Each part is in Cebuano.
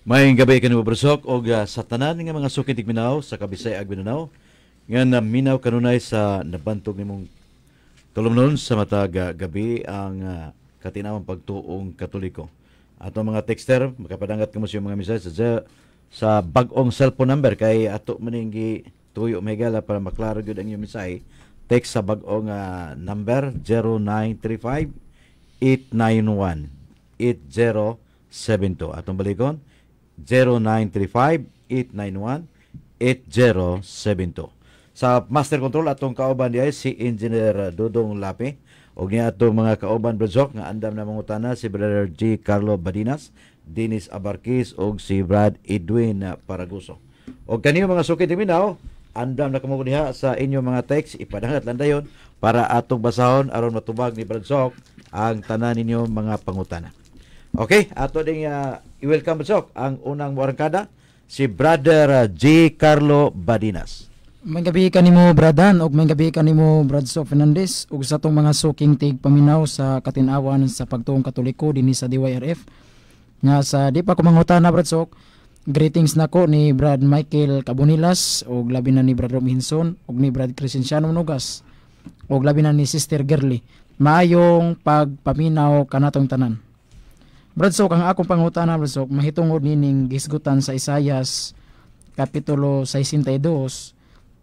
Maayong gabii kanimo, Brod Sok, og sa tanan nga mga suking tigminaw sa Kabisay ag Mindanao nga naminaw kanunay sa nabantog nimong tulumnon sa matag gabi, ang Katin-awang Pagtuong Katoliko. Ato mga texter, makapadangat kamo sa mga mensahe sa bag-ong cellphone number kay ato maning gi tuyo megala para maklaro gyud ang inyong mensahe. Text sa bag-ong number 0935 891 8072. Atong balikon, 0935-891-8072. Sa Master Control, atong kauban diay si Engineer Dudong Lapi. Og niya atong mga kauban, Brod Sok, nga andam na mangutana, si Brother G. Carlo Badinas, Dennis Abarquez og si Brad Edwin Paraguso. Og kaniyo mga suki minaw, andam na kamo diha sa inyong mga text, ipadangat lang dayon para atong basahon aron matubag ni Brad Sok ang tanan ninyo mga pangutana. Okay, ato ding i-welcome, Brod Sok, ang unang moarangkada, si Brother G. Carlo Badinas. Maayong gabii kanimo, Bradan, ug maayong gabii kanimo, Brad Sok Fernandez, ug sa atong mga suking tigpaminaw sa Katin-awan sa Pagtuong Katoliko dinhi sa DYRF. Nga sa di pa ko mangutana, Brad Sok, greetings nako ni Brad Michael Cabonilas ug labi na ni Brad Robinson ug ni Brad Crescenciano Nugas ug labi na ni Sister Girly. Maayong pagpaminaw kanatong tanan. Brad Sok, ang akong pangutana, Brad Sok, mahitungod nining gisgutan sa Isayas kapitulo 62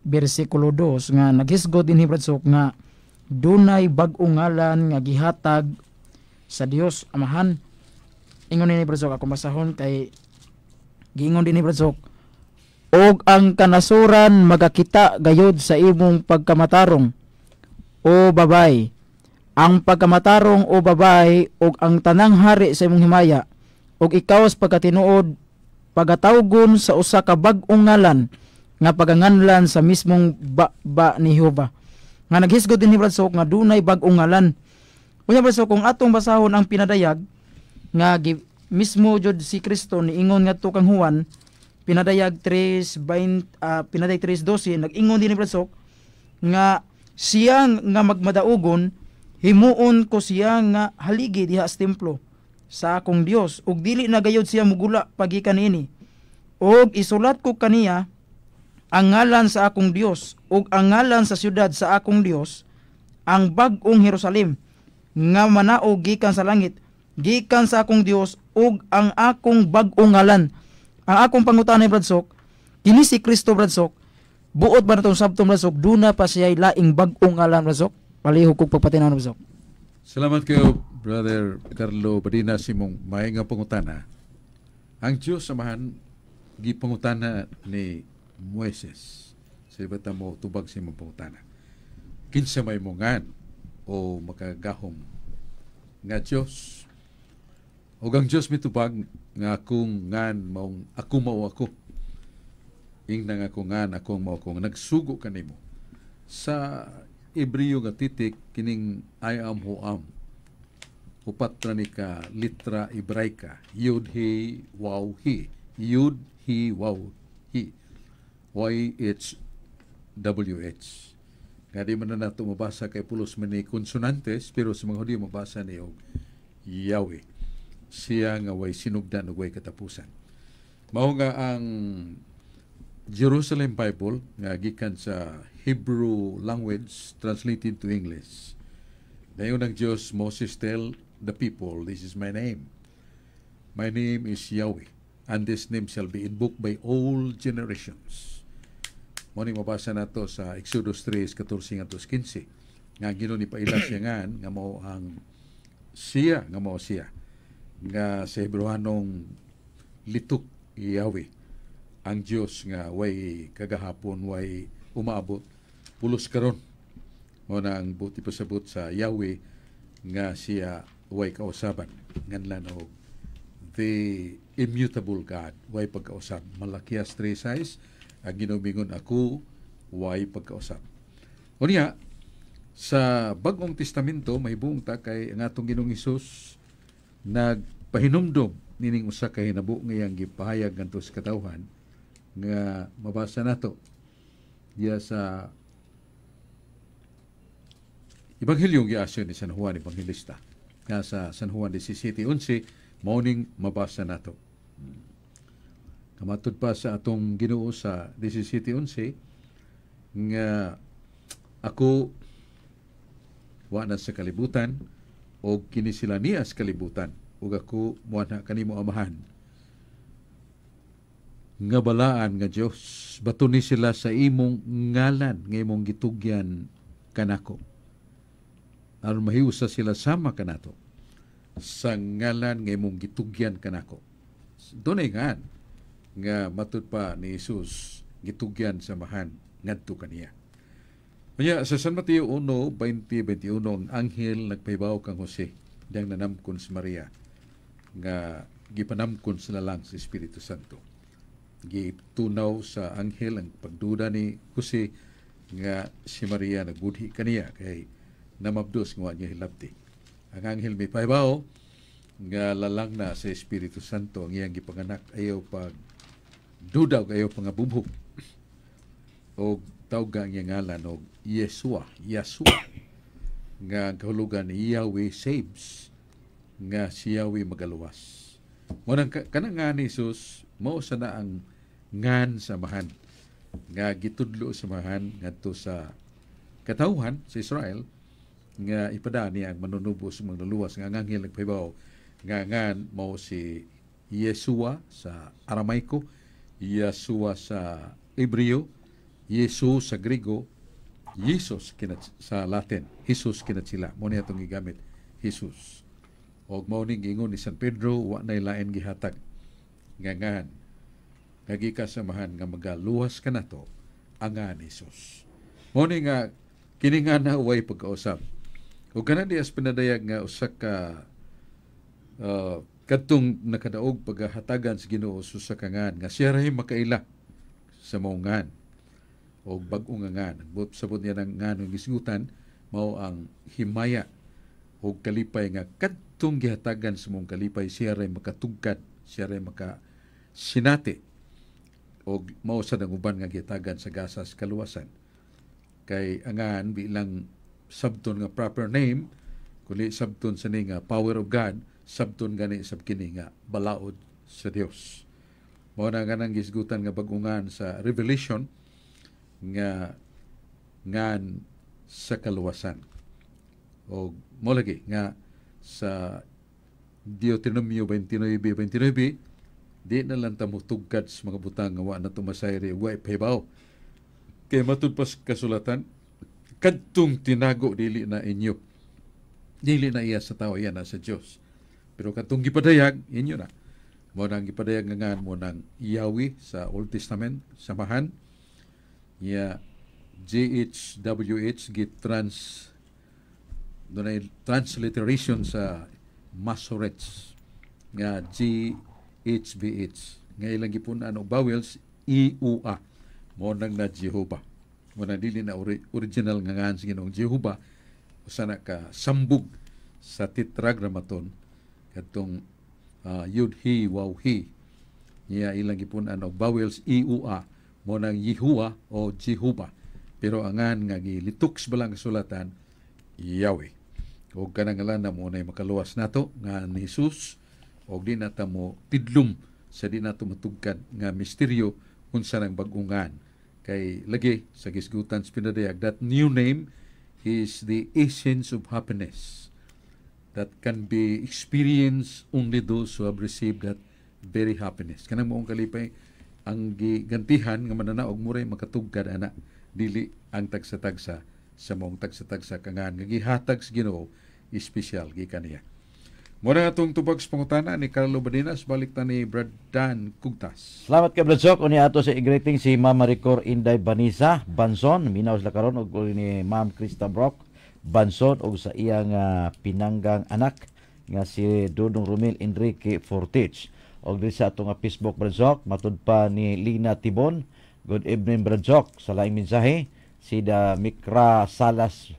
bersikulo 2 nga naghisgot dinhi, Brad Sok, nga dunay bag-ong ngalan nga gihatag sa Dios Amahan. Ingon ni Brad Sok, ako basahon kay giingon dinhi, Brad Sok, "Og ang kanasuran magakita gayod sa imong pagkamatarong, o babay, ang pagkamatarong, o babay, ug ang tanang hari sa imong himaya, ug ikaw sa pagkatinuod pagatawgon sa usa ka bag-ong ngalan nga paganganlan sa mismong ba ni Jehova." Nga naghisgot dinhi, Brad Sok, nga dunay bag-ong ngalan. Unya, Brad Sok, kung atong basahon ang pinadayag nga mismo jud si Kristo niingon ngadto kang Juan, Pinadayag 3:20, Pinadayag 3:12, nag-ingon dinhi, Brad Sok, nga siya nga magmadaugon, himuon ko siya nga haligi diha sa templo sa akong Dios, ug dili na gayud siya mugula pagikan niini, ug isulat ko kaniya ang ngalan sa akong Dios ug ang ngalan sa syudad sa akong Dios, ang bag-ong Jerusalem nga manaog gikan sa langit gikan sa akong Dios, ug ang akong bag-ong ngalan. Ang akong pangutana, Brad Sok, kini si Kristo, Brad Sok, buot ba natong sabton, Brad Sok, duna pa siya laing bag-ong ngalan, Brad Sok? Palihog kog pagpatinaw, Brad Sok. Salamat kayo, Brother Carlo Badina, simong maayong nga pangutana. Ang Diyos Amahan gipangutana ni Moises. Sa iba ta mo tubag sa imong pangutana. "Kinsa may imong ngan, o makagahom nga Diyos?" Ug ang Diyos mitubag nga akong ngan maong ako mao ako. Ingna nga akong ngan ako mao ako nga nagsugo kanimo. Sa Hebreo nga titik kining "I am who am". Upat ra ni ka litra Hebraika. Yud He Waw He. Yud He Waw He. Y H W H. Nga di man na nato mabasa kay pulos man ni konsonantes, pero sa mga Hudiyo mabasa ni og Yahweh. Siya nga way sinugdan ug way katapusan. Mao nga ang Jerusalem Bible nga gikan sa Hebrew language translated to English. Dayon ang Diyos, "Moses, tell the people, this is my name. My name is Yahweh, and this name shall be invoked by all generations." Mao ni mabasa nato sa Exodus 3:14 ngadto 15. Nga Ginoo ni paila siya ngan nga mao ang siya nga mao siya nga sa Hebreohanong litok Yahweh, ang Dios nga way kagahapon, way umaabot, pulos karon. Mao na ang buot ipasabot sa Yahweh nga siya way kausaban, nganlan og the immutable God, way pagkausab. Malakias 3:6, ang Ginoo mingon, "Ako way pagkausab." Unya sa Bag-ong Testamento mahibong ta kay ang atong Ginoong Hesus nagpahinumdom nining usa ka hinabo nga iyang gipahayag ngadto sa katawhan nga mabasa nato diya sa Ebanghelyo giasyon ni San Juan Evangelista nga sa San Juan 17:11. Mao ning mabasa nato. Kamatud pa sa atong Ginoo sa 17:11 nga ako wa na sa kalibutan og kini sila niya sa kalibutan ug ako moanha kanimo, Amahan nga balaan nga Dios, batuni sila sa imong ngalan nga imong gitugyan kanako, aron mahiusa sila sama kanato sa ngalan nga imong gitugyan kanako. Dunay ngan nga matud pa ni Jesus gitugyan sa Amahan ngadto kaniya. Kanya sa San Mateo 1:20-21, ang anghel nagpahibaw kang Jose diyang nanamkon si Maria nga gipanamkon sila lang sa Espiritu Santo. Gitunaw sa anghel ang pagduda ni Jose nga si Maria nagbudhi kaniya kay namabdos nga wa niya hilabti. Ang anghel may pahibaw nga lalang na sa Espiritu Santo ang iyang gipanganak, ayaw pag duda ug ayaw pangabubhog. Og tawga ang iyang ngalan og Yeshua, Yeshua, nga ang kahulugan ni Yahweh saves, nga si Yahweh magaluwas. Mo nang kanang nga ni Jesus mao sa na ang ngan sa Amahan nga gitudlo sa Amahan ngadto sa katawhan sa Israel nga ipada niya ang manunubos, mangluluwas, nga ang anghel nagpahibaw nga ngan mao si Yeshua sa Aramaiko, Yeshua sa Hebreo, Jesus sa Griego, Jesus sa Latin, Jesus kinatsila. Mo niya itong gigamit, Jesus. Og mao ning giingon ni San Pedro, wa nay lain gihatag nga ngan nga gikan sa Amahan nga magaluwas kanato, ang ngan ni Jesus. Mao ni nga kini nga na way pagkausap. Ug kana dias pinadayag nga usa ka kadtong nakadaog pagahatagan sa Ginoo sa usa ka ngan nga siya ray makaila sa maong ngan o bag-o nga ngan. But sabot niya ng ngan ng gisgutan mao ang himaya o kalipay nga kadtong gihatagan sa mong kalipay, siya ray makatugkad, siya ray maka sinati o mao sa ang uban nga gihatagan sa gasas kaluwasan. Kay angan bilang sabton nga proper name, kundi sabton sa ni nga power of God, sabton gani sab kini nga balaod sa Dios. Mao na nga nang gisgutan nga bag-ungan sa Revelation nga ngan sa kaluwasan. O mo lagi nga sa Deuteronomio 29:29, di na lang ta motugkad sa mga butang nga wa na tumasayri, wa ipahibaw. Kay matud pa sa kasulatan, kadtong tinago dili na inyo. Dili na iya sa tao, iya na sa Dios. Pero kadtong gipadayag, inyo na. Mo nang gipadayag nga ngan mo nang Yahweh sa Old Testament, samahan ya JHWH gitrans dunay transliteration sa Masorets nga GHBH nga ilang gipun-an og vowels E U A, mo nang na Jehovah. Mo nang dili na original nga ngan sa Ginoong Jehovah, usa na ka sambug sa Tetragrammaton, kadtong Yud He Waw He niya, ilang gipun-an og vowels E U A, mo nang Yehuwa o Jehovah. Pero angan nga gilituks balang kasulatan, Yahweh. Og kanang ngalan na mo nay makaluwas nato nga ni Jesus, og di na ta mo tidlom sa di nato matugkad nga misteryo unsa nang bag-ungan. Kay lagi sa gisgutan sa pinadayag, that new name is the essence of happiness that can be experienced only those who have received that very happiness. Kanang moong kalipay ang gigantihan nga mananaog mo ray makatugkad ana, dili ang tagsa-tagsa sa maong tagsa-tagsa kangan nga gihatag sa Ginoo espesyal gikan niya. Mo na atong tubag sa pangutana ni Carlo Badinas, balik ta ni Brad Dan Kugtas. Salamat kay Brad Sok. Unya ato sa i-greeting si Ma'am Maricor Inday Banisa Banson. Minaw sila karon, og ni Ma'am Krista Brock Banson og sa iyang pinanggang anak nga si Dudong Romel Enrique Fortich. Og diri sa atong Facebook, Brad Sok, matud pa ni Lina Tibon. Good evening, Brad Sok. Sa laing mensahe si da Mikra Salas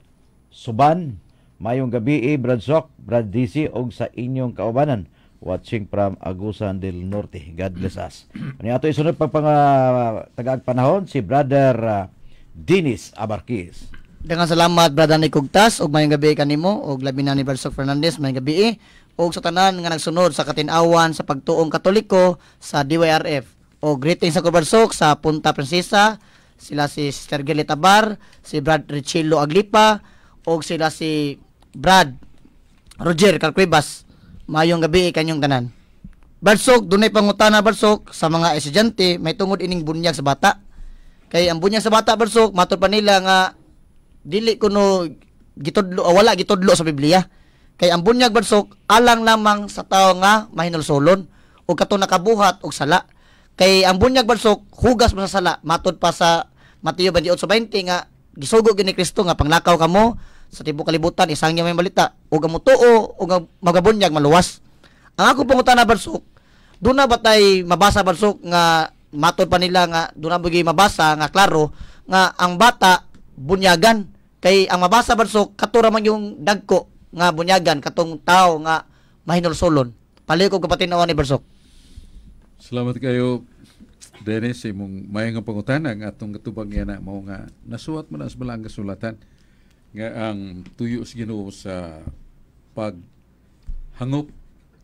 Suban. Mayong gabi eh, Brad Sok, Brad DC og sa inyong kaubanan. Watching from Agusan del Norte. God bless us. Ano ato isunod pa pang tagaag panahon si Brother Dennis Abarquez. Daghang salamat, Brother ni Kugtas, ug mayong gabi kanimo ug labi na ni Brad Sok Fernandez, mayong gabi ug sa tanan nga nagsunod sa Katin-awan sa Pagtuong Katoliko sa DYRF. O greetings sa Brad Sok sa Punta Princesa, sila si Sister Geli Tabar, si Brad Richilo Aglipa, o sila si Brad Roger Calcuebas. Mayong gabi kanyong tanan. Brad Sok, dunay pangutana, Brad Sok, sa mga estudyante may tungod ining bunyag sa bata. Kay ang bunyag sa bata, Brad Sok, matud pa nila nga dili kuno gitudlo o wala gitudlo sa Biblia. Kay ang bunyag, Brad Sok, alang lamang sa tawo nga mahinulsolon o kato nakabuhat og sala. Kay ang bunyag, Brad Sok, hugas mo sa sala matod pa sa Mateo 28:20 nga gisugo gyud ni Kristo nga panglakaw kamo sa tibuok kalibutan, isangya may balita ug ang mutuo ug ang magabunyag maluwas. Ang ako pangutana, Brad Sok, duna ba tay mabasa, Brad Sok, nga matod pa nila nga duna ba gyud mabasa nga klaro nga ang bata bunyagan? Kay ang mabasa, Brad Sok, kato ra man yung dagko nga bunyagan, katong tao nga mahinulsolon. Palihog og kapatinawan ni Brad Sok. Salamat kayo, Dennis, sa imong maayong pangutana. Ang atong katubag niya na mao nga nasuwat mo na sa balaang kasulatan nga ang tuyo sa Ginoo sa paghangop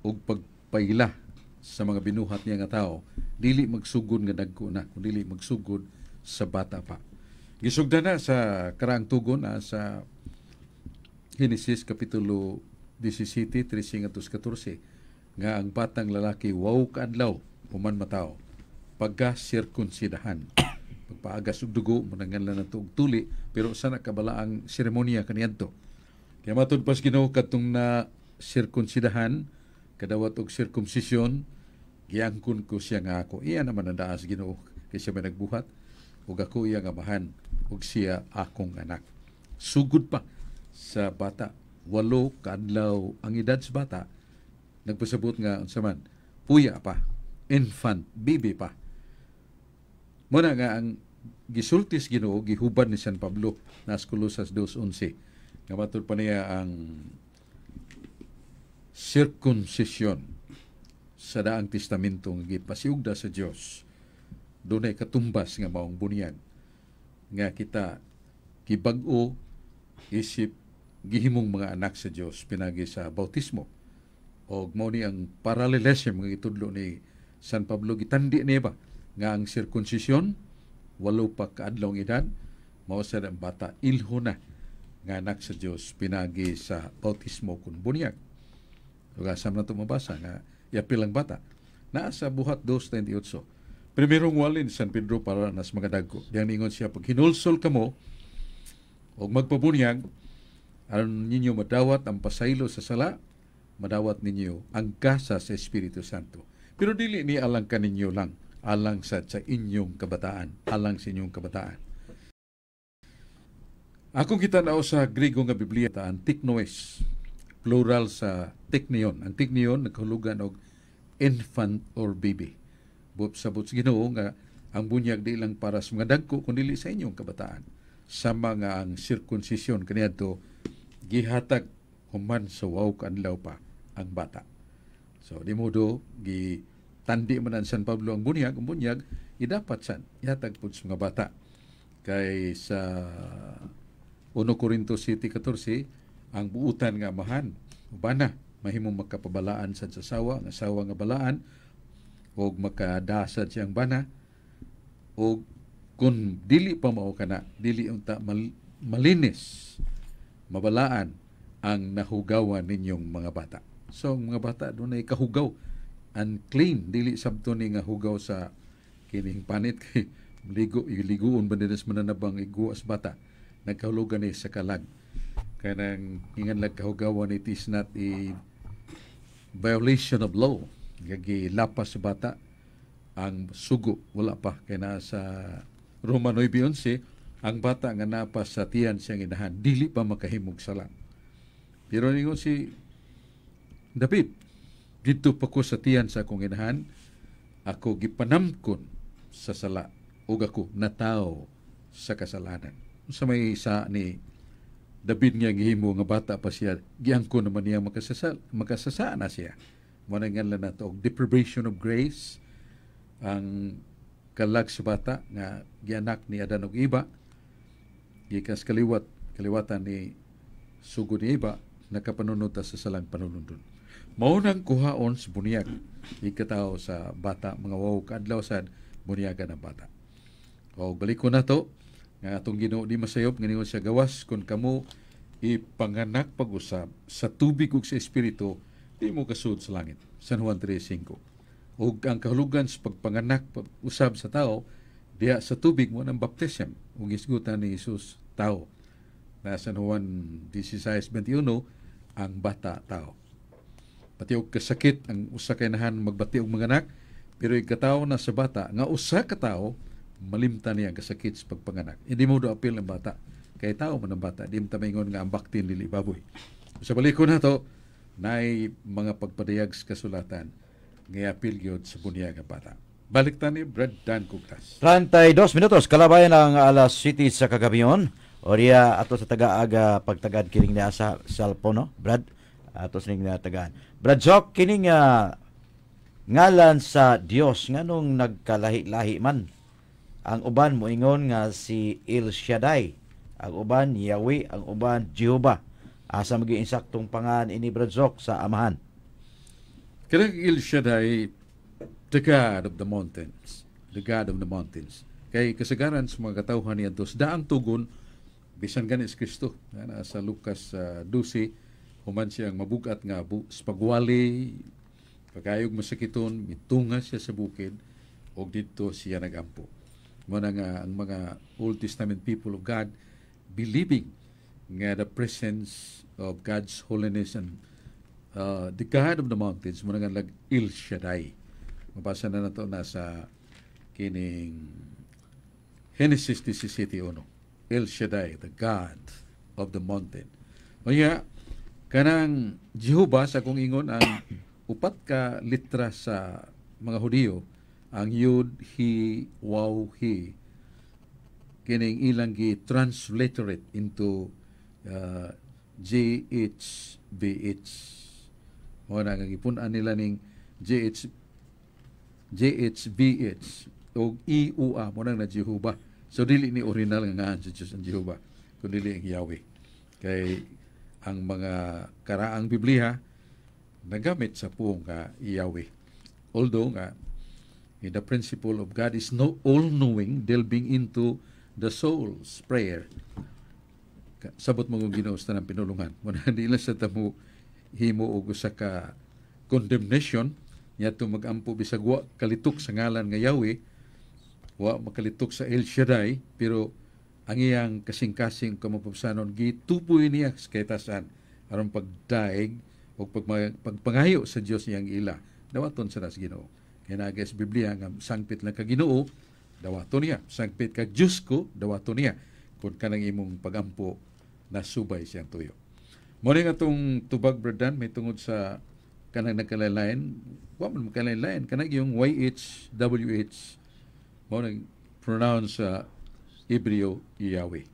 ug pagpaila sa mga binuhat niya nga tao dili magsugod nga dagko na, kundi magsugod sa bata pa. Gisugdan na sa karaang tugon na sa Genesis kapitulo 17, 13 ngadto 14 nga ang batang lalaki waw kaadlaw human matawo pagka sirkunsidahan, pagpaagas og dugo, munangan nato og tuli, pero sa nakabalaang seremonya kaniadto. Kaya matud pas Ginoo, kadtong na sirkunsidahan, kadawat og sirkumsisyon, giangkon ko siya nga ako. Iya naman ang daas Ginoo kay siya may nagbuhat, ug ako iyang amahan ug siya akong anak. Sugod pa sa bata, 8 kaadlaw ang edad sa bata, nagpasabot nga unsa man, puya pa, infant, baby pa. Muna nga ang gisulti sa Ginoo gihubad ni San Pablo na sa Colosas 2:11 nga matud pa niya ang circumcision sa Daang Testamento nga gipasiugda sa Dios dunay katumbas nga maong bunyag, nga kita gibag-o isip gihimong mga anak sa Dios pinagi sa bautismo. Og mao ni ang parallelism nga gitudlo ni San Pablo. Gitandi niya ba nga ang sirkunsisyon, 8 pa kaadlaw ang edad, mao sad ang bata ilho na nga anak sa Dios pinagi sa bautismo kun bunyag. Ug asa man nato mabasa nga iapil ang bata? Naa sa Buhat 2:28. Primerong walin San Pedro para nas mga dagko. Diyan ingon siya, pag hinulsol kamo og magpabunyag aron ninyo madawat ang pasaylo sa sala, madawat ninyo ang gasa sa Espiritu Santo. Pero dili ni alang kaninyo lang, alang sa inyong kabataan, alang sa inyong kabataan. Akong kita nao sa Griego nga Biblia, ang teknoes, plural sa teknion. Ang teknion nagahulugan og infant or baby. Buot sabot sa Ginoo nga ang bunyag di lang para sa mga dagko kundi sa inyong kabataan. Sama nga ang sirkunsisyon kaniadto gihatag human sa 8 kaadlaw pa ang bata. So di modo gi tandi man ang San Pablo ang bunyag idapat san ihatag pud sa mga bata. Kay sa 1 Corinto 7:14, ang buutan nga amahan bana mahimong makapabalaan sad sa asawa, ang asawa nga balaan og makadasad siyang bana, og kung dili pa mao kana, dili unta malinis, mabalaan ang nahugawan ninyong mga bata. So ang mga bata dunay kahugaw, unclean. Dili sabto ni nga hugaw sa kining panit kay ligo, iliguon ba nila sa mananabang iguas bata. Nagkahulugan ni sa kalag, kanang ingan lag kahugawan. It is not a violation of law. Gilapas sa bata ang sugo, wala pa, kay naa sa Roma 9:11, ang bata nga napa sa tiyan siyang inahan dili pa makahimog sala. Pero ningon si David, "Didto pa ko sa tiyan sa akong inahan, ako gipanamkon sa sala ug ako natawo sa kasalanan." Sa may isa ni David nga gihimo nga bata pa siya, giangkon naman niya makasasa na siya. Mo na nga nato og deprivation of grace ang kalag sa bata nga gianak ni Adan ug Eva. Gikas kaliwat kaliwatan ni sugod ni Eva, nakapanunod ta sa salang panunundon. Mao nang kuhaon sa bunyag ikatawo sa bata mga 8 kaadlaw sad. Bunyagan ang bata. O balik ko na to nga atong Ginoo di masayop nga ningon siya, "Gawas kung kamo ipanganak pag-usab sa tubig ug sa espiritu, di mo kasud sa langit." San Juan 3:5. Ug ang kahulugan sa pagpanganak pag-usab sa tao diha sa tubig mo ng baptism ug isgutan ni Jesus tao. Na San Juan 16:21, ang bata tao. Pati og kasakit ang usa ka inahan magbati og manganak, pero ikatawo na sa bata nga usa ka tawo, malimtan niya ang kasakit sa pagpanganak. Hindi mo do apil ang bata. Kay tao man ang bata, di mo ta maingon nga ang baktin dili baboy. Sa balikon na to, naay mga pagpadayag sa kasulatan nga apil gyud sa bunyag ang bata. Balik ta ni Brad Dan Kugtas. 32 minutos kalabayan ang alas 7 sa kagabion. Oriya ato sa taga-aga pagtagad kining niya sa cellphone, no? Brad, ato sa ning tagaan. Brad Jok, kining ngalan sa Dios nganong nagkalahi-lahi man? Ang uban moingon nga si El Shaddai, ang uban Yahweh, ang uban Jehovah. Asa magi insaktong pangan ini, Brad Jok, sa Amahan? Kanang El Shaddai, the God of the mountains. The God of the mountains. Kay kasagaran sa mga katawhan niya dos daang tugon, bisan gani si Kristo. Na sa Lucas 12, human siyang mabugat nga sa pagwali, pagayog masakiton, mitunga siya sa bukid, og didto siya nagampo. Mo na nga ang mga Old Testament people of God believing nga the presence of God's holiness and the God of the mountains mo na nga lag El Shaddai. Mabasa na nato na sa kining Genesis 17:1. El Shaddai, the God of the mountain. O nga, kanang Jehovah sa kung ingon ang upat ka litra sa mga Hudiyo, ang Yud, He, Waw, He, kining ilang gi-transliterate into J, H, B, H. Mo na nga gipun-an nila ning J, H, J, H, B, H og E, U, A mo nang na Jehovah. So dili ni original nga ngalan sa Diyos ang Jehovah, kun dili ang Yahweh. Kay ang mga karaang Biblia nagamit sa puong nga Yahweh. Although nga in the principle of God is no all-knowing, delving into the soul's prayer. Sabot mo kung Ginoo sa tanang pinulungan. Muna di lang sa tamo himo og usa ka condemnation niadto magampo bisag wa kalitok sa ngalan nga Yahweh, wa makalitok sa El Shaddai, pero ang iyang kasing-kasing kamapabsanon gituboy niya sa katasan aron pagdaig o pagpangayo sa Dios niyang ila dawaton sa nas Ginoo. Kay naa sa Biblia nga sangpit lang ka Ginoo, dawaton niya. Sangpit ka Dios ko, dawaton niya kung kanang imong pagampo nasubay siyang tuyo. Mo ni nga atong tubag, Bradan, may tungod sa kanang nagkalain, wa man magkalain, kanang yung YHWH mo nang pronounce sa Hebreo Yahweh.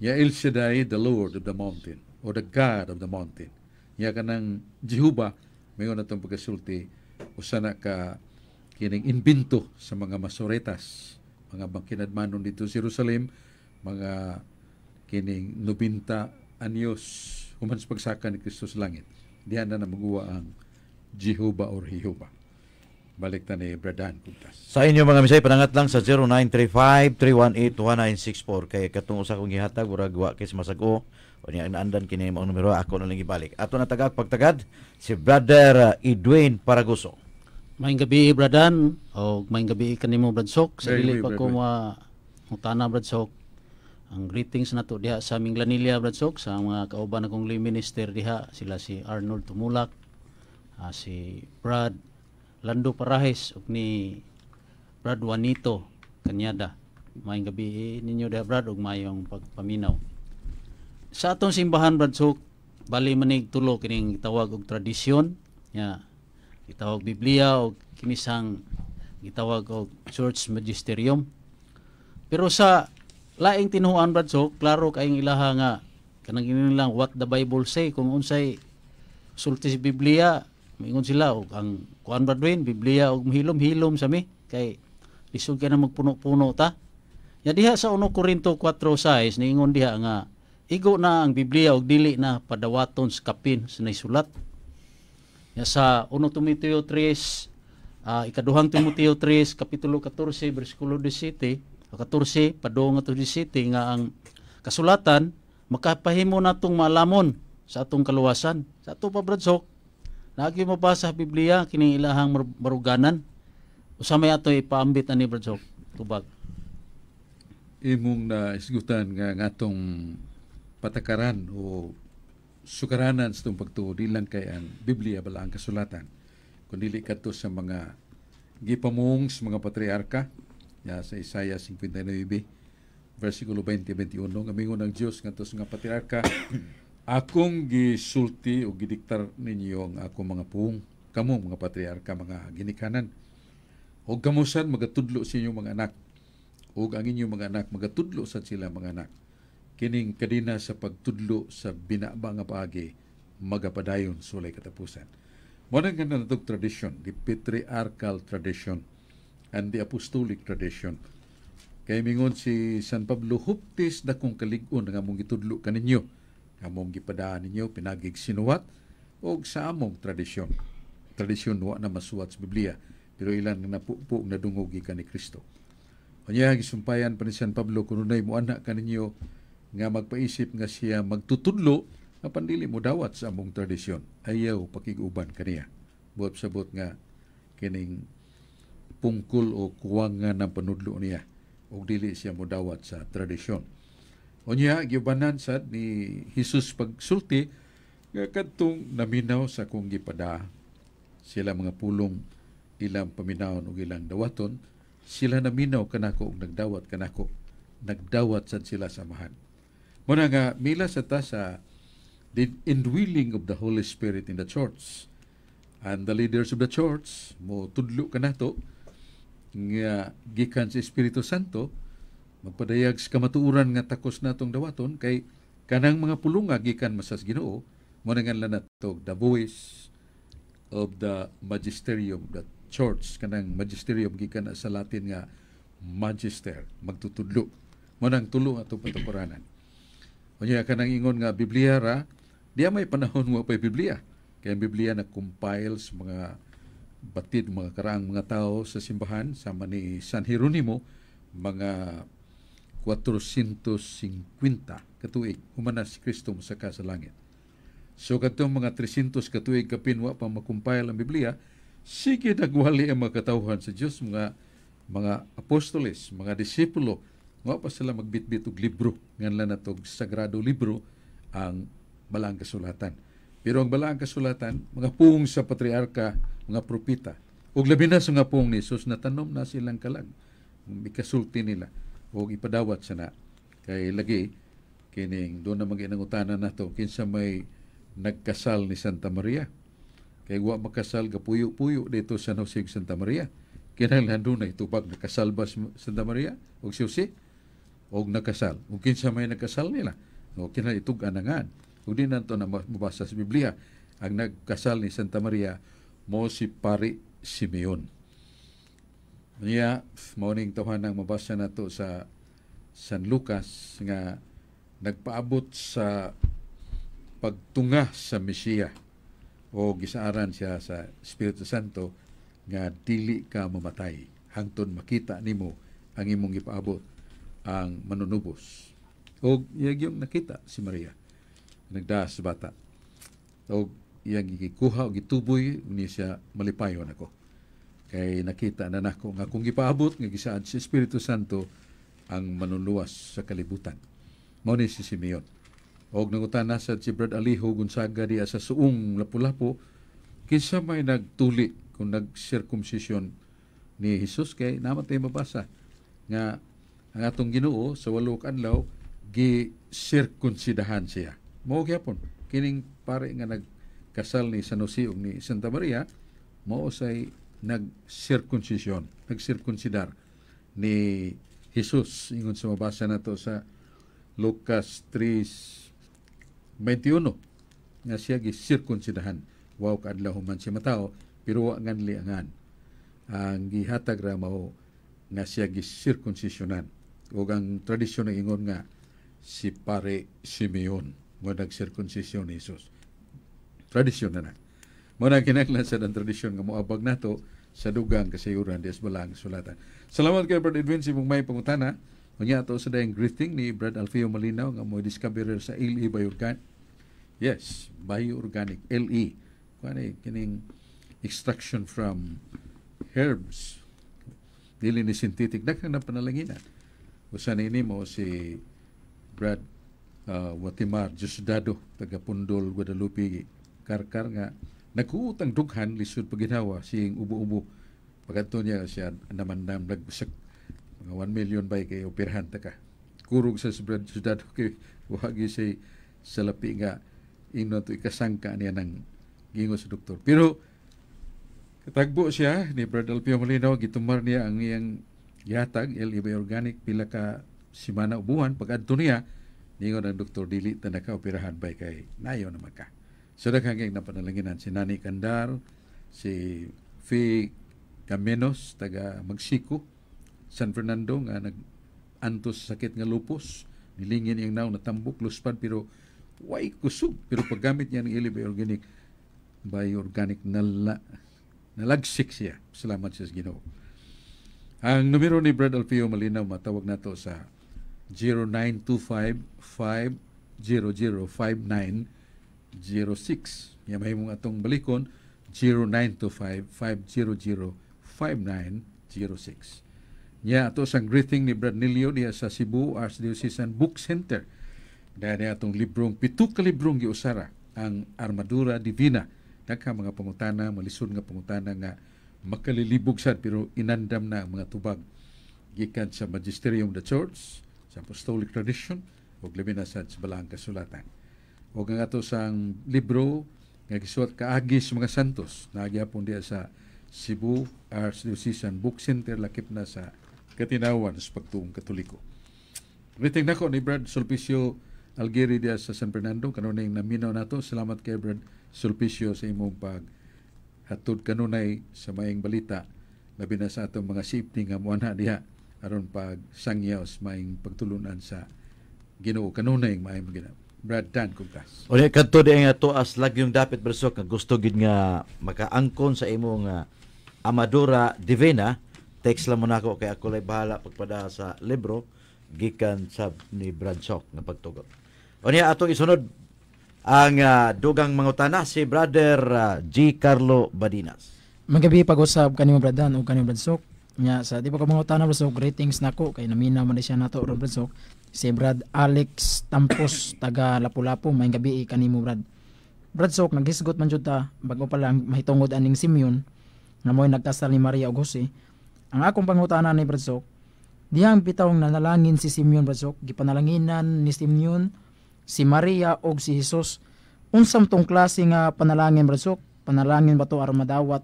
Ya El Shaddai, the Lord of the mountain or the God of the mountain. Ya kanang Jehovah mayon atong pagkasulti usa na ka kining imbento sa mga Masoretas, mga bangkinadmanon dito sa Jerusalem, mga kining 90 anyos human sa pagsaka ni Kristo sa langit. Diyan na maguwa ang Jehovah or Jehovah. Balik ta ni Bradan Kuntas. Sa inyo mga misay, panangat lang sa 0935-318-1964 kay katong usa kong gihatag murag wa kay masag-o o niya naandan kini mo ang numero, ako na lang ibalik. Ato na tagag pagtagad si Brother Edwin Paraguso. Maayong gabi, Bradan, o maayong gabi kanimo, Bradsok. Sa Maayong dili gabi, pa ko Brad. Ma mutana, Bradsok. Ang greetings nato diha sa Minglanilla, Bradsok, sa mga kauban akong lay minister diha, sila si Arnold Tumulak, si Brad Lando Parahes ug ni Brad Juanito Kanyada. Maayong gabi ninyo diha, Brad, ug maayong pagpaminaw. Sa atong simbahan, Bradsok, bali manig tulo kining gitawag og tradisyon, ya gitawag Biblia o kinisang gitawag og church magisterium. Pero sa laing tinuan, Bradsok, klaro kayong ilaha nga kanang lang what the Bible say, kung unsay sulti sa Biblia, maingon sila. Og ang kuan, Bradwin, Biblia og mahilom-hilom sa mi kay lisod kay na magpuno-puno ta. Ya diha sa 1 Corinto 4:6 niingon diha nga igo na ang Biblia og dili na padawaton sa kapin sa naisulat. Ya sa 1 Timoteo 3 Ikaduhang Timoteo 3 kapitulo 14 bersikulo 17 o 14 padung ngadto 17 nga ang kasulatan makapahimo natong maalamon sa atong kaluwasan. Sa ato pa, Brad Sok, naagi mabasa sa Biblia kining ilahang baruganan. Usa may ato ipaambit ani, Brad Sok? Tubag. Imong na isgutan nga ngatong patakaran o sukaranan sa itong pagtuo, di lang kay ang Biblia bala ang kasulatan, kundi kadto sa mga gipamung sa mga patriarka ya sa Isaiah 59 versikulo 20-21 nga mingon ang Dios ngadto sa mga patriarka, "Akong gisulti o gidiktar ninyo ang akong mga puong, kamo mga patriarka, mga ginikanan, ug kamo sad magatudlo sa inyong mga anak, ug ang inyong mga anak magatudlo sa sila mga anak. Kining kadena sa pagtudlo sa binaba nga paagi magapadayon sa walay katapusan." Mo na nga natog tradition, the patriarchal tradition and the apostolic tradition. Kay mingon si San Pablo, "Huptis dakong kalig-on nga among gitudlo kaninyo, among gipadaan ninyo pinagig sinuwat og sa among tradisyon." Tradisyon wa na masuwat sa Biblia, pero ilan nga napupo nadungog gikan ni Kristo. Unya gisumpayan pa ni San Pablo, "Kung dunay muana kaninyo nga magpaisip nga siya magtutudlo apan dili mo dawat sa among tradisyon, ayaw pakig-uban kaniya." Buot sabot nga kining pungkol o kuwangan ng panudlo niya ug dili siya modawat sa tradisyon. Unya giubanan sad ni Jesus pagsulti nga kadtong naminaw sa akong gipada sila mga pulong, ilang paminawon ug ilang dawaton, sila naminaw kanako ug nagdawat kanako, nagdawat sad sila sa Amahan. Muna nga mila sa ta sa the indwelling of the Holy Spirit in the church and the leaders of the church mo tudlo kanato nga gikan sa Espiritu Santo, magpadayag sa kamatuoran nga takos natong dawaton kay kanang mga pulunga gikan masas Ginoo. Mo na nga nato the voice of the magisterium, the church. Kanang magisterium gikan na sa Latin nga magister, magtutudlo. Mo nang tulo ato patukuranan. Unya kanang ingon nga Biblia ra, di may panahon mo pa Biblia kay ang Biblia na compile sa mga batid mga karaang mga tao sa simbahan sama ni San Jeronimo, mga 450 katuig human na si Kristo mosaka sa langit. So kadtong mga 300 katuig kapin wa pa makumpile ang Biblia, sige nagwali ang mga katawhan sa Dios, mga apostoles, mga disipulo, wa pa sila magbitbit og libro nganlan natog sagrado libro ang Balaang Kasulatan. Pero ang Balaang Kasulatan, mga puong sa patriarka, mga propeta, ug labi na sa mga puong ni Jesus, natanom na silang kalag. Ikasulti nila ug ipadawat sa na. Kay lagi kining doon na maginangutanan nato kinsa may nagkasal ni Santa Maria. Kay wa makasal, gapuyo-puyo dito sa Jose ug Santa Maria. Kinahanglan doon na itubag nakasal ba si Santa Maria ug si Jose og nakasal. Ug kinsa may nagkasal nila? O kinahanglan itug-anangan. Ug di nato na mabasa sa Biblia. Ang nagkasal ni Santa Maria mo si Pari Simeon. Niya, mao ning tawhanang mabasa nato sa San Lucas nga nagpaabot sa pagtunga sa Mesiya o gisaaran siya sa Espiritu Santo nga dili ka mamatay hangtod makita nimo ang imong gipaabot ang manunubos. Og iyang nakita si Maria nagdaas sa bata og iyang gikuha og gituboy ni siya, "Malipayon ako kay nakita na nako nga akong gipaabot nga gisaad sa Espiritu Santo ang manunluwas sa kalibutan." Mao ni si Simeon. Og nangutana sad si Brad Aliho Gonzaga diya sa Suong, Lapu-Lapu, kinsa may nagtuli kung nag-circumcision ni Jesus, kay naman tayo mabasa nga ang atong Ginoo sa 8 ka adlaw gi-sirkunsidahan siya. Mao gyapon kining pare nga nagkasal ni San Jose ug ni Santa Maria mao say nag-circumcision, nag-circumcidar ni Jesus ingon sa mabasa nato sa Lucas 3:21 nga siya gi-sirkunsidahan 8 ka adlaw human siya matawo, pero wa nganli angan. Ang gihatag ra mao nga siya gi-sirkunsisyonan ug ang tradisyon ng ingon nga si Pare Simeon mo nag-sirkunsisyon ni Jesus. Tradisyon na na. Mo na kinahanglan sa ang tradisyon nga moabag nato. Sa dugang kasayuran dias balang sulatan. Salamat kay Brad Edwin sa imong may pangutana. Unya ato sa dayang greeting ni Brad Alfeo Malinaw nga mo discoverer sa LE Bioorganic. Yes, Bioorganic LE. Kuan kining extraction from herbs. Dili ni synthetic, daghang na panalanginan. Usa ni mo si Brad Watimar Diosdado, taga Pundol, Guadalupe, Karkar, nga nagkuot ang dughan, lisod paginhawa siyang ubo-ubo. Pagkadto niya siya namandam, nagbusak mga 1 million bay kay operahan ta ka. Kurog sa si Brad Diosdado kay wagi siya sa lapi nga ingnon to ikasangka niya ng gingo sa doktor. Pero katagbo siya ni Brad Alpio Molino, gitumar niya ang iyang gihatag, LE Organic, pila ka simana o buwan, pag adto niya, ningon ang doktor, dili ta naka-operahan bay kay nayo naman ka. So daghang kay napanalanginan si Nani Kandar, si Fe Camenos, taga Magsico, San Fernando, nga nag-antos sa sakit nga lupus, nilingin iyang naong, natambok, luspad, pero way kusog. Pero paggamit niya ng LE Organic, Bioorganic, nalagsik siya. Salamat sa Ginoo. Ang numero ni Brad Alfeo Malinaw, matawag nato sa 0925-500-5906. Ya, mahimong atong balikon, 0925-500-5906. Nya ato sang greeting ni Brad Nilio diha sa Cebu Archdiocesan Book Center. Dahil niya atong librong, pito ka librong giusara ang Armadura Divina. Daghan mga pangutana, malisod nga pangutana nga makalilibog sad, pero inandam na ang mga tubag gikan sa Magisterium of the Church, sa Apostolic Tradition ug labi na sad sa Balaang Kasulatan. Ug ang ato sang libro nga gisuwat kaagi sa mga santos, naa gyapon diha sa Cebu Archdiocesan Book Center, lakip na sa Katinawan sa Pagtuong Katoliko. Greeting nako ni Brad Sulpicio Algeri diha sa San Fernando kanunay naminaw nato. Salamat kay Brad Sulpicio sa imong pag hatod kanunay sa maayong balita, labi na sa atong mga safety nga muanha diha aron pag sangyaw sa maayong pagtulunan sa Ginoo kanunay maayong gina. Brad Dan Kugtas. Unya kadto di nga tuas lagyong dapit, Brsok, nga gusto gid nga makaangkon sa imong Amadora Divina, text lang mo nako kay ako lay bahala pagpada sa libro gikan sa ni Brad Sok nga pagtugot. Unya atong isunod ang dugang mangutana, si Brother G. Carlo Badinas. Magabi pag-usab kanimo, Brad Dan, ug kanimo, Brad Sok. Nya sa di pa ko mangutana, Brad Sok, greetings nako kay namina man di siya nato ron, Brad Sok. Si Brad Alex Tampos, taga Lapu-Lapu, maayong gabi kanimo, Brad. Brad Sok, naghisgot man jud ta bago pa lang mahitungod aning Simeon nga mo'y nagkasal ni Maria ug Jose. Ang akong pangutana ni Brad Sok, dihang bitawng nanalangin si Simeon, Brad Sok, gipanalanginan ni Simeon si Maria og si Jesus. Unsam tong klase nga panalangin, Brad Sok? Panalangin ba to aron madawat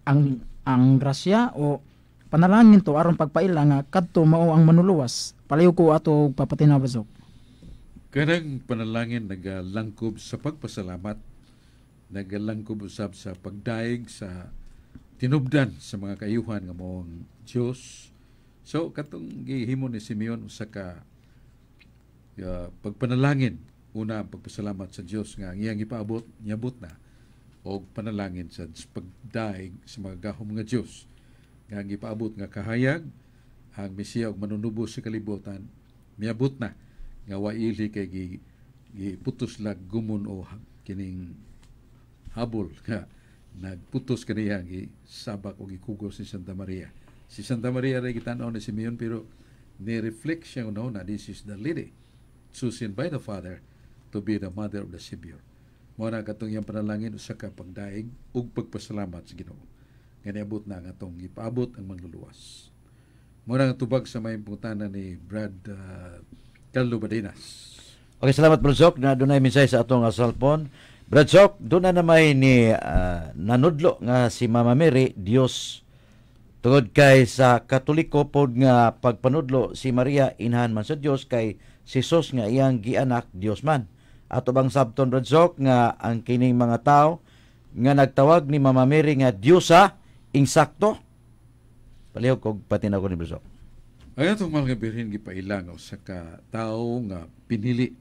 ang grasya o panalangin to aron pagpaila nga kadto mao ang manuluwas? Palayo ko ato papatinaw, Brad Sok. Kanang panalangin nagalangkob sa pagpasalamat, nagalangkob usab sa pagdaig sa tinubdan sa mga kayuhan nga moong Dios. So katong gihimo ni Simeon, usa ka pagpanalangin, una ang pagpasalamat sa Dios nga ang iyang ipaabot niabot na, og panalangin sa pagdaig sa mga gahom nga Dios nga ang gipaabot nga kahayag, ang Mesiya ug manunubos sa kalibutan, miabot na nga waili kay giputos lag gumon o kining habol nga nagputos kaniya, gisabak o gikugos ni Santa Maria. Si Santa Maria ray gitan-aw ni Simeon, pero ni-reflect siya no na this is the lady chosen by the Father to be the mother of the Savior. Mao na katong iyang panalangin, usa ka pagdaig ug pagpasalamat sa Ginoo nga niabot na ang atong gipaabot ang manluluwas. Mao na ang tubag sa may pangutana ni Brad Carlo Badenas. Okay, salamat, Brad Sok, na dunay mensahe sa atong cellphone. Brad Sok, doon na namay ni nanudlo nga si Mama Mary Dios, tungod kay sa Katoliko pod nga pagpanudlo, si Maria inahan man sa Dios, kay si Jesus nga iyang gianak Dios man. Ato bang sabton, Brad Sok, nga ang kining mga tao nga nagtawag ni Mama Mary nga Diyosa insakto? Palihog kog patinaw ko ni Brad Sok. Ang atong mahal nga Birhen gipaila nga usa ka tawo nga pinili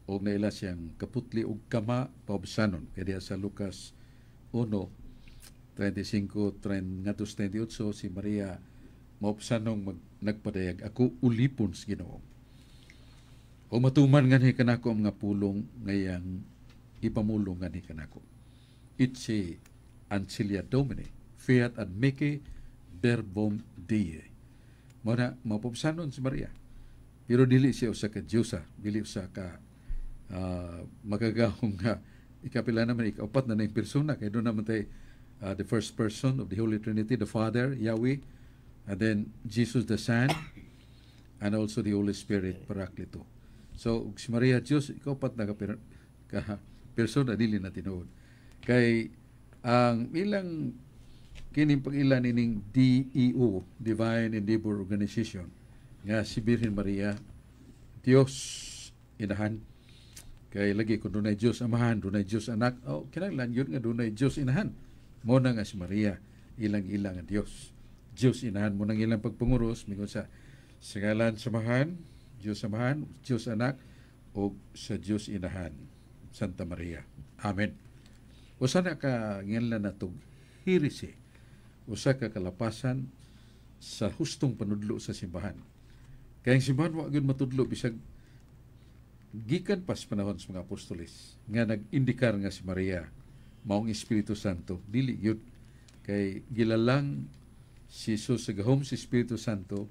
og naila siyang kaputli og kama paubsanon. Kaya diha sa Lucas 1:39, 35 ngadto sa 38, si Maria maupsanong nagpadayag, "Ako ulipon sa Ginoo. O matuman nganhi kanako ang mga pulong ngayang ipamulong nganhi kanako." Ecce ancilla Domini, fiat ad mihi verbum Dei. Mao na mapupsanon si Maria. Pero dili siya usa ka Diyosa, dili usa ka makagahong nga ikapila naman, ikaupat na yung persona, kay doon naman tay the first person of the Holy Trinity, the Father, Yahweh, and then Jesus the Son, and also the Holy Spirit, Paraclito. So, si Maria Diyos, ikaupat na ka persona, dili na tinuod. Kay ang ilang kining pag-ila nining DEO, Divine Endeavor Organization, nga si Birhen Maria, Diyos inahan. Kay lagi kung dunay Diyos Amahan, dunay Diyos Anak, oh, kinahanglan yun nga dunay Diyos Inahan. Mo na nga si Maria, ilang-ilang ang Diyos. Diyos Inahan mo nang ilang pagpanguros, mingon sa ngalan sa Amahan, Diyos Amahan, Diyos Anak, o sa Diyos Inahan, Santa Maria. Amen. Usa na ka nganlan natog heresy, usa ka kalapasan sa hustong panudlo sa simbahan. Kaya ang simbahan wa gyud matudlo bisag gikan pa sa panahon sa mga apostoles nga nag-indikar nga si Maria maong Espiritu Santo, dili gyud, kay gilalang si Jesus sa gahom sa Espiritu Santo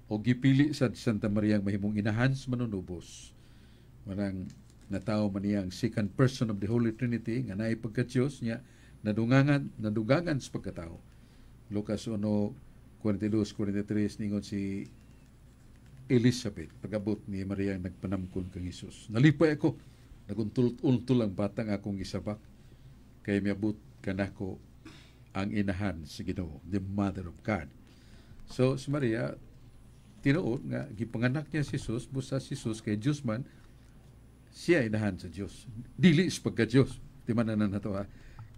o gipili sa Santa Maria ang mahimong inahan sa manunubos. Manang natawo man niya ang second person of the Holy Trinity nga naay pagka-Diyos niya nadugangan sa pagkatao. Lucas 1:42, 43, ningon si Elizabeth pag-abot ni Maria nagpanamkon kang Hesus, "Nalipay ako, naguntul-untul ang batang akong gisabak kay miabot kanako ang inahan sa Ginoo," the Mother of God. So si Maria tinuod nga gipanganak niya si Jesus, busa si Jesus kay Diyos man siya, inahan sa Dios, dili sa pagka Dios. Di man na nato ha,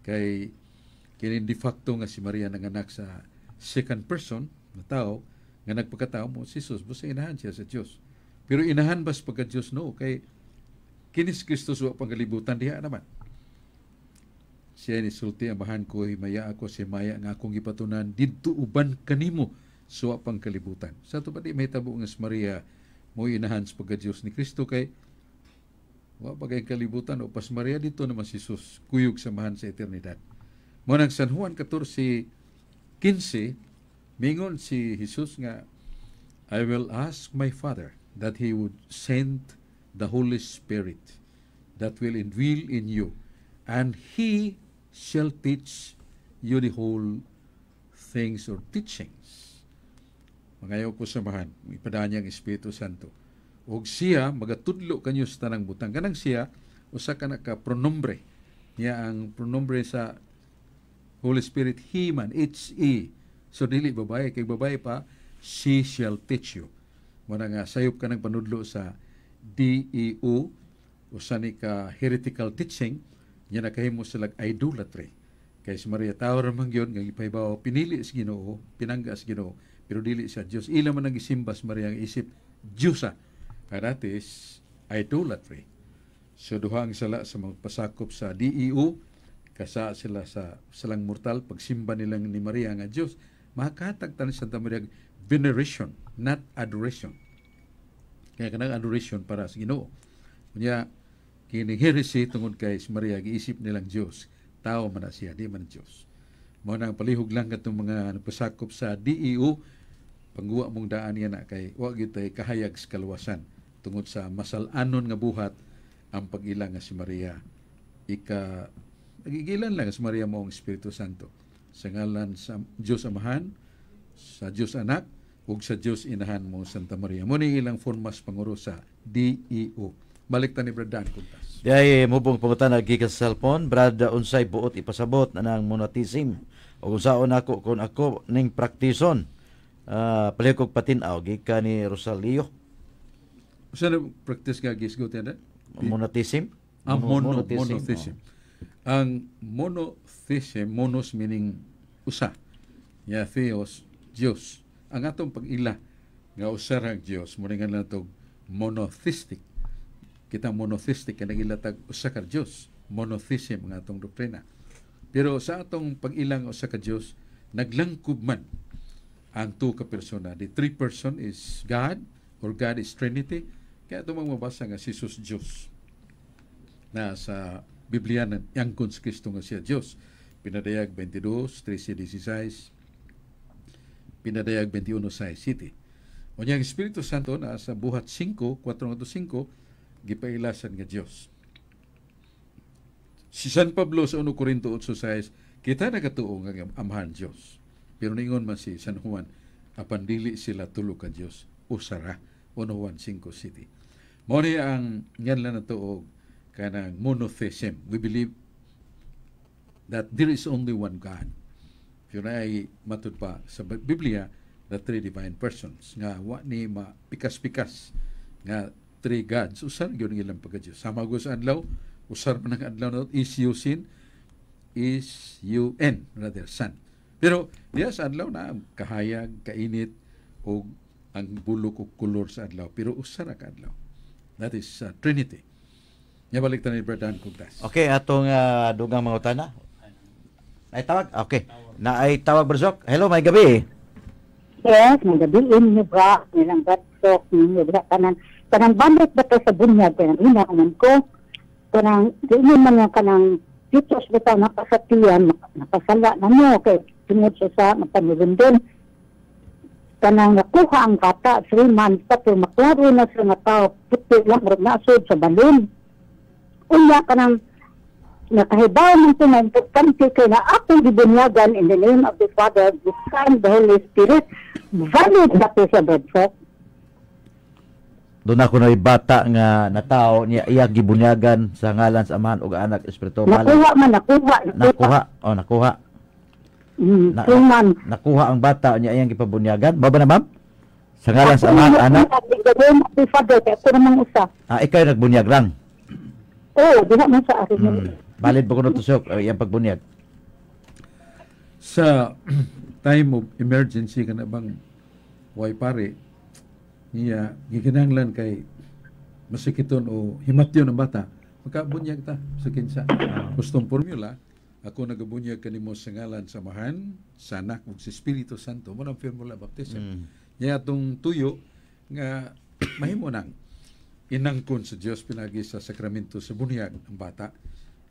kay kini de facto nga si Maria nanganak sa second person na tao nga nagpagkatao mo si Jesus, busa inahan siya sa Dios. Pero inahan ba sa pagka Dios? No, kay kini si Kristo wa pangkalibutan diha naman siya ni sulti, "Amahan ko, himaya ako si maya nga akong gipatunan didto uban kanimo sa wa pang kalibutan." Sa ato pa di mahitabo nga si Maria mo inahan sa pagka Dios ni Kristo, kay wa pa kay kalibutan o pas Maria dito naman si Jesus kuyog samahan sa eternidad. Mo nang San Juan 14:15, mingon si Jesus nga, "I will ask my Father that he would send the Holy Spirit that will indwell in you, and he shall teach you the whole things or teachings." Mangayo ko samahan, ipadaan niya ang Espiritu Santo. Og siya magatudlo kanyo sa tanang butang. Kanang siya, usa ka na ka pronombre. Niya ang pronombre sa Holy Spirit, he man, H-E. So dili babae, kay babae pa, she shall teach you. Muna nga, sayop ka ng panudlo sa DEO, usa ni ka heretical teaching, niya nakahimo sila idolatry. Kay si Maria tao ra man gyud nga gipahibaw pinili sa Ginoo, pinangga sa Ginoo, pero dili siya Dios. Ila man ang gisimba si Maria ang isip Diyosa. And that is idolatry. So duha ang sala sa mga pasakop sa DEO, kasa sila sa salang mortal pagsimba nilang ni Maria nga Dios. Makatag tan Santa Maria veneration, not adoration. Kaya kanang adoration para sa Ginoo. Unya kini heresy tungod kay si Maria giisip nilang Dios. Tao man na siya, di man Dios. Mao nang palihog lang katong mga nagpasakop sa DEO, pangguwa mong daan niya na kay wa gyud tay kahayag sa kaluwasan tungod sa masal-anon nga buhat ang pag-ila nga si Maria ika nagigilan lang si Maria mo ang Espiritu Santo sa ngalan sa Dios Amahan, sa Dios Anak ug sa Dios Inahan mo Santa Maria. Mo ni ilang formas panguro sa DEO. Balik ta ni Brad Dan Kuntas. Diay mubong pangutana gikan sa cellphone, Brad, unsay buot ipasabot anang monotheism ug unsaon nako kung ako ning praktison? Palihog kog patin-aw, gikan ni Rosalio. Usa na practice nga gisgot yan? Monotheism? Ang Monotheism, monotheism. Ang monotheism, monos meaning usa. Ya theos, Dios. Ang atong pag-ila nga usa ra ang Dios, mo nga natog monotheistic. Kita monotheistic kay nagila tag usa ka Dios. Monotheism ang atong doktrina. Pero sa atong pag-ilang usa ka Dios, naglangkob man ang tuo ka persona. The three person is God or God is Trinity. Kaya ito mabasa nga si Jesus Diyos na sa Biblia na yangkon si Kristo nga siya Diyos. Pinadayag 22, 13, 16, Pinadayag 21, 6 City. O ang Espiritu Santo na sa Buhat 5, 4 5, gipailasan nga Diyos. Si San Pablo sa 1 Corinto 8:6, kita nagatuo nga Amahan Diyos. Pero ningon man si San Juan, apan dili sila tulo ka Diyos, usara. 1 Juan 5 City. Mao ni ang nganlan nato og kanang monotheism. We believe that there is only one God. Pero ay matud pa sa Biblia, the three divine persons nga wa ni mapikas-pikas nga three gods, usar gyud ang ilang pagka-Diyos. Sama go sa adlaw, usar man ang adlaw na is you sin, is U N rather, sun. Pero diya sa adlaw na kahayag, kainit og ang bulok og kolor sa adlaw, pero usa ra ka adlaw. That is Trinity. Nya balik ta ni Brad Kugtas. Okay, atong dugang mangutana. Ay tawag? Okay. Na ay tawag, Brad Sok. Hello, may gabi. Yes, magabiin niyo ba? Nilang batsok ninyo diha kanang kanang bandit ba to sa bunyag kanang ina man ko kanang di man nga kanang futures bitaw nakasatiyan nakasala na mo kay tungod siya sa mapanulundon kanang nakuha ang bata 3 months pa, pero maklaro na siya nga tao, puti lang, murag nasod sa balon. Unya kanang nakahibaw man to na importante kay na akong gibunyagan in the name of the Father, the Son, the Holy Spirit, valid ba to sa Brad? Doon ako na bata nga natao niya iya gibunyagan sa ngalan sa Amahan ug Anak, Espiritu. Nakuha man, nakuha, nakuha. Nakuha. Oh, nakuha. 3 months. Nakuha ang bata niya iyang gipabunyagan. Ba na, ma'am? Sa ngalan sa Amahan, Anak. In the name of the Father, kay ako namang usa. Ah, ikaw yung nagbunyag lang. Oo, diha man sa akin. Valid ba kuno to sok iyang pagbunyag? Sa time of emergency kana bang way pare niya, gikinahanglan kay masakiton o himatyon ang bata, makabunyag ta sa kinsa gustong formula. Ako nagabunyag kanimo sa ngalan sa Amahan, sa Anak ug sa Espiritu Santo. Mo ang formula baptism niya. Atong tuyo nga mahimo nang inangkon sa Dios pinagi sa sakramento sa bunyag ang bata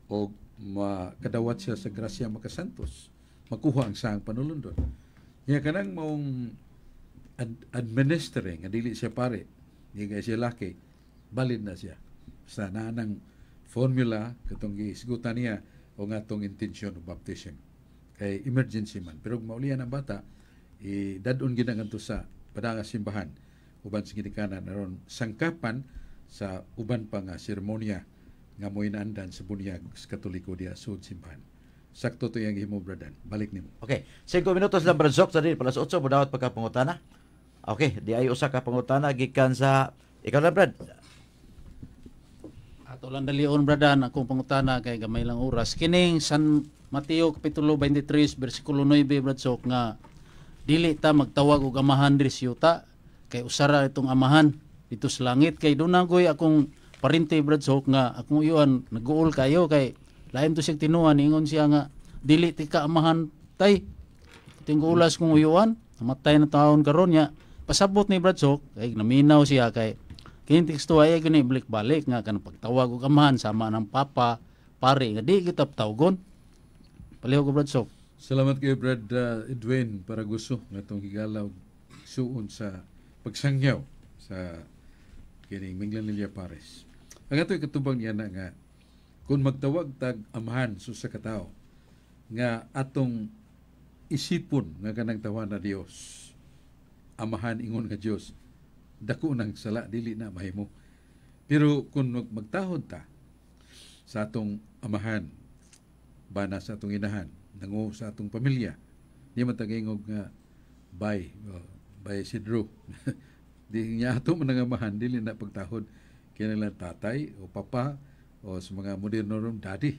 o makadawat siya sa grasya makasantos, makuha ang saang panulundon niya. Kanang maong administering nga dili siya pare, di kay siya laki, valid na siya sa naanang formula katong gihisgutan niya o nga atong intention of baptism kay emergency man. Pero kung maulian ang bata, i-dadon gid ngadto sa padanga simbahan uban sa ginikanan aron sangkapan sa uban pa nga seremonya nga mo'y naandan sa bunyag sa Katoliko diya sud simbahan. Sakto to iyang himo, Bradan. Balik nimo. Okay. 5 minutos lang, Brad Sok, sa di palas 8 budawat pagka pangutana. Okay, di ay usa ka pangutana gikan sa ikaw na, Brad. Ato lang dalion, Bradan, akong pangutana kay gamay lang oras. Kining San Mateo kapitulo 23 bersikulo 9, Brad Sok, nga dili ta magtawag og amahan diri sa yuta kay usara itong amahan dito sa langit, kay doon na akong parente, Brad Sok, nga akong uyuan nag-uol kayo kay lain to siyang tinuan. Ingon siya nga dili ti ka amahan tay tinggulas kong uyuan, namatay na taon karon niya. Pasabot ni Brad Sok kay naminaw siya kay kini teksto ay kini balik-balik nga kanang pagtawag og amahan sama ng papa, pare, nga di kita tawgon. Palihog ko, Brad Sok. Salamat kay Brad Edwin Paraguso nga atong higalaw suon sa pagsangyaw sa kining Minglanilla Pares. Ang ato'y katubang niya na nga kung magtawag tag amahan sa usa ka tawo nga atong isipon nga kanang tawa na Dios, amahan ingon nga Dios, dako nang sala, dili na mahimo. Pero kung magtahod ta sa atong amahan, bana sa atong inahan, nangu sa atong pamilya, di man tagingog nga bay, oh, bay Isidro, di niya ato man ang amahan, dili na pagtahod kinahanglan tatay o papa o sa mga moderno ron, daddy.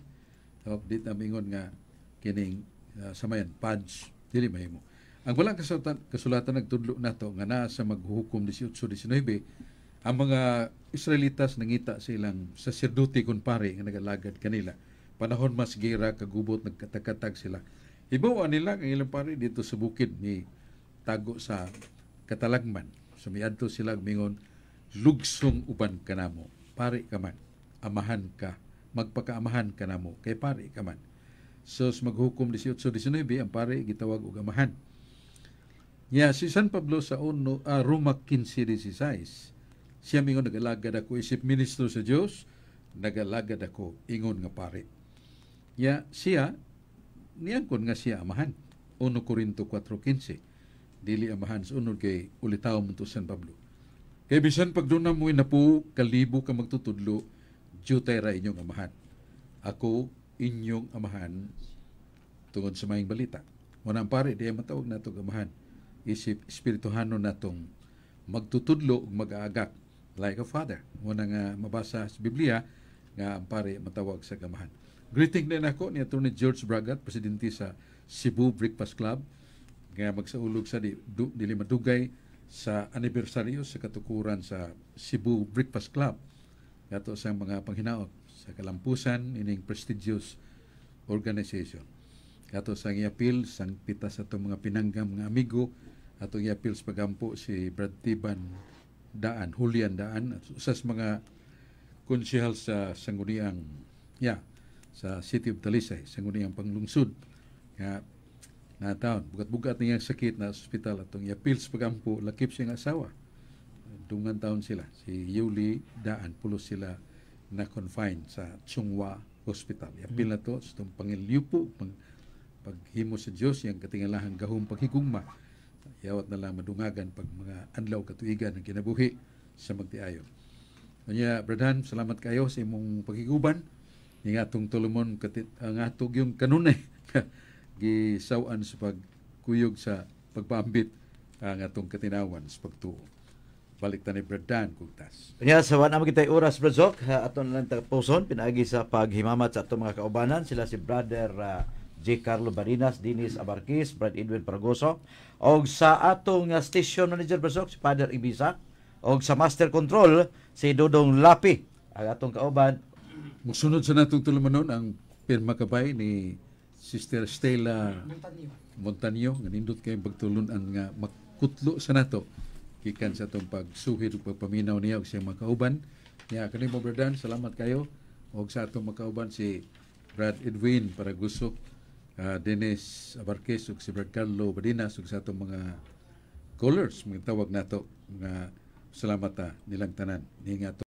So, di ta mingon nga kining samayan pads, dili mahimo. Ang walang kasulatan nagtudlo nato nga naa sa Maghuhukom 18:19, ang mga Israelitas nangita sa ilang saserdote kon pare nga nagalagad kanila. Panahon mas gira kagubot, nagkatag-katag sila. Hibaw nila ang ilang pari dito sa bukid ni tago sa katalagman. So miadto sila mingon, "Lugsong uban kanamo, pari ka man, amahan ka, magpakaamahan ka namo kay pari ka man." So sa Maghukom 18:19, ang pari gitawag og amahan. Ya si San Pablo sa Roma 15:16, siya mingon, "Nagalagad ako isip ministro sa Dios, nagalagad ako ingon nga pari." Ya siya niangkon nga siya amahan. 1 Corinto 4:15. Dili amahan sa unod kay ulitaw mo to San Pablo. Kay bisan pag doon na mo'y napu kalibo ka magtutudlo, jutay ra inyong amahan. Ako inyong amahan tungod sa maayong balita. Muna ang pare, di matawag natong amahan. Isip espirituhanon natong magtutudlo ug mag-aagak like a father. Muna nga mabasa sa Biblia nga ang pare matawag sa amahan. Greeting din ako ni Atty. George Bragat, presidente sa Cebu Breakfast Club, nga magsaulog sa dili madugay sa anibersaryo sa katukuran sa Cebu Breakfast Club. Kato sa mga panghinaot sa kalampusan ining prestigious organization. Kato sa iapil sang pita sa atong mga pinanggam mga amigo, atong iapil sa pagampo si Brad Tiban Daan, Julian Daan, at usa sa mga konsehal sa Sangguniang, yeah, sa City of Talisay, Sangguniang Panglungsod nga nataon bugat-bugat niyang sakit na sa ospital. Atong iapil sa pagampo lakip siyang asawa, dungan taon sila si Yuli Daan, pulos sila na confine sa Chong Hua Hospital. Iapil na to sa itong pangilyupo paghimo sa Dios yang katingalahang gahom paghigugma, yawat na lang madungagan pag mga adlaw katuigan ng kinabuhi sa magtiayon. Unya, Brad Han, salamat kayo sa imong pagkiguban. Ning atong tulumon katit ang atog yung kanunay gisaw-an sa pagkuyog sa pagpaambit ang atong katinawan sa pagtuo. Balik ta ni Brad Dan Kugtas. Kanya sa wala naman kita'y oras, Brad Sok, aton lang tapuson pinaagi sa paghimamat sa atong mga kaubanan, sila si Brother J. Carlo Barinas, Dennis Abarquez, Brad Edwin Paragoso, og sa atong station manager, Brad Sok, si Father Ibisa, og sa master control si Dodong Lapi, ang atong kauban. Musunod sa natong tulumanon ang pirmakabay ni Sister Stella Montaño nga nindot kay pagtulun-an nga makutlo sa nato gikan sa atong pagsuhid ug pagpaminaw niya ug siyang makauban niya. Kanimo, Brad Dan, salamat kayo, og sa atong makauban si Brad Edwin Paraguso, Dennis Abarquez ug si Brad Carlo Badinas ug sa atong mga callers, mga tawag nato nga salamat ta nilang tanan ni nga.